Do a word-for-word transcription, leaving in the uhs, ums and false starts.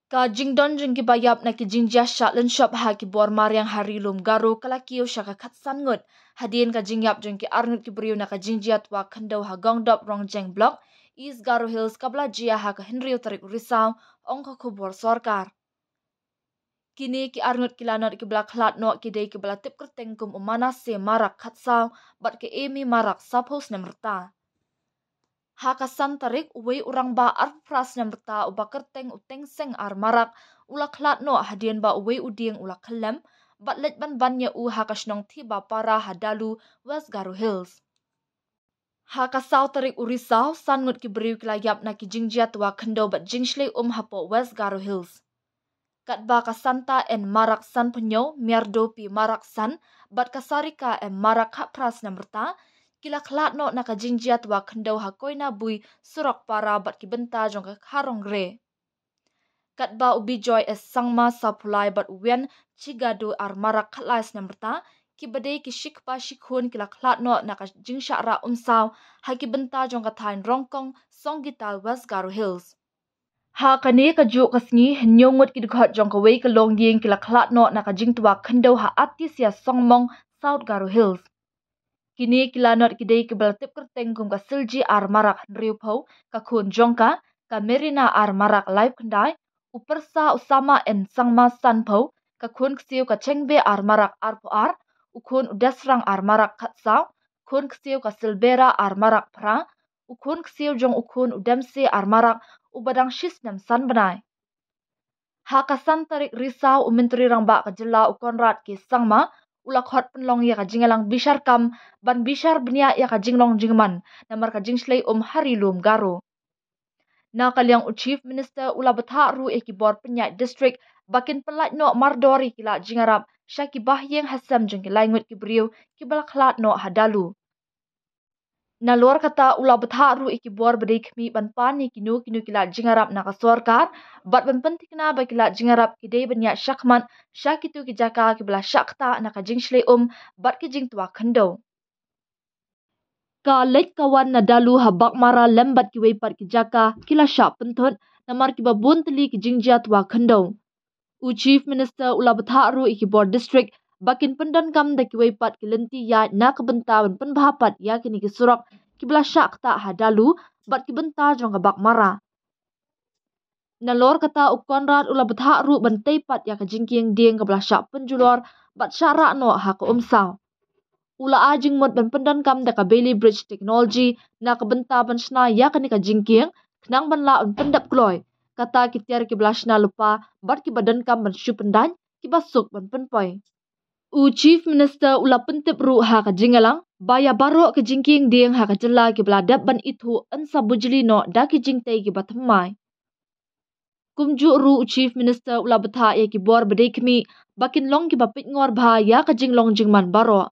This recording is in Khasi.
Ka jingdon jong ki ba ïap na ki jingjia shah lynshop ha ki bor mariang ha Ri Lum Garo ka la kiew sha ka khatsan ngut hadien ka jingïap jong ki arngut ki briew na ka jingjia twa khyndew ha Gongdop Rongjeng Block, East Garo Hills, ka ba la jia ha ka hynriew tarik u Risaw, ong ka khubor sorkar. Kine ki arngut ki lanot ki ba la khlad noh ki dei ki ba la tip kyrteng kum u Manasseh Marak, khatsaw, bad ka Amy Marak, sawphew snem rta. Ha ka san tarik, uwei u rangbah arphew phra snem rta u ba kyrteng u Tengseng R Marak u la khlad noh hadien ba uwei u dieng u la khyllem bad leit ban ban ïa u ha ka shnong Thibapara ha Dalu, West Garo Hills. Ha ka saw tarik u Risaw, san ngut ki briew ki la ïap na ki jingjia twa khyndew bad jingshlei um hapoh West Garo Hills. Katba ka Santa N Marak, sanphew hynñiew, Miardopi Marak, san, bad ka Sarika M Marak, khatphra snem rta, ki la khlad noh na ka jingjia twa khyndew ha Koinabui, Surokpara, bad ki bynta jong ka Kharong Gre. Katba u Bijoy S Sangma, sawphew lai, bad u Wian Chigadu R Marak, khatlai snem rta, ki ba dei ki shi kpa shi khun, ki la khlad noh na ka jingshah rah umsaw ha ki bynta jong ka thaiñ Rongkong, Songgital, West Garo Hills. Ha kane kajuh ka sngi, hynñiew ngut ki dkhot jong kawei ka longïing ki la khlad noh na ka jingtwa khyndew ha Atisia Songmong, South Garo Hills. Kine ki lanot ki dei ki ba la tip kyrteng kum ka Silji R Marak, hynriewphew, ka khun jong ka, ka Merina R Marak, laiphew khyndai, u pyrsa u Sama N Sangma, sanphew, ka khun ksiew ka Chengbe R Marak, arphew ar, u khun u Desrang R Marak, khatsaw, khun ksiew ka Silbera R Marak, phra, u khun ksiew jong u khun u Demse R Marak, u ba dang shi snem san bnai. Ha ka san tarik Risaw, u Myntri Rangbah ka jylla u Conrad K Sangma u la khot pynlong ïa ka jingïalang bishar kam ban bishar bniah ïa ka jinglong jingman namar ka jingshlei um ha Ri Lum Garo. Na ka liang u Chief Minister u la bthah ruh ïa ki bor pynïaid district ba kin pyllait noh mardor ïa ki lad jingïarap sha ki bahaïing hasem jong ki lai ngut ki briew ki ba la khlad noh ha Dalu. Nalor kata, u la bthah ruh ïa ki bor ba dei khmih ban pan ïa kino kino ki lad jingïarap na ka sorkar bad ban pynthikna ba ki lad jingïarap ki dei ban ïaid shakhmat sha kito ki jaka ki ba la shah ktah na ka jingshlei um bad ki jingtwa khyndew. Ka leit ka wan na Dalu ha Baghmara lem bad kiwei pat ki jaka ki la shah pynthut namar ki ba bun tylli ki jingjia twa khyndew. U Chief Minister u la bthah ruh ïa ki bor district ba kin pyndonkam da kiwei pat ki lynti ïaid na ka bynta ban pynbha pat ïa kine ki surok ki ba la shah ktah ha Dalu bad ki bynta jong ka Baghmara. Nalor kata, u Conrad u la bthah ruh ban tei pat ïa ka jingkieng dieng ka ba la shah pynjulor bad shah rah noh ha ka umsaw. U la ai jingmut ban pyndonkam da ka Bailey Bridge Technology na ka bynta ban shna ïa kane ka jingkieng khnang ban lah ban pyndep kloi. Kata ki tiar ki ba la shna lypa bad ki ba donkam ban shu pyndait ki ba suk ban pynpoi. U Chief Minister u la pyntip ruh ha ka jingïalang ba ïa baroh ka jingkieng dieng ha ka jylla ki ba la dep ban ithuh yn sa bujli noh da ki jingtei ki ba thymmai. Kumjuh ruh u Chief Minister u la bthah ïa ki bor ba dei khmih ba kin long ki ba peit ngor bha ïa ka jinglong jingman baroh.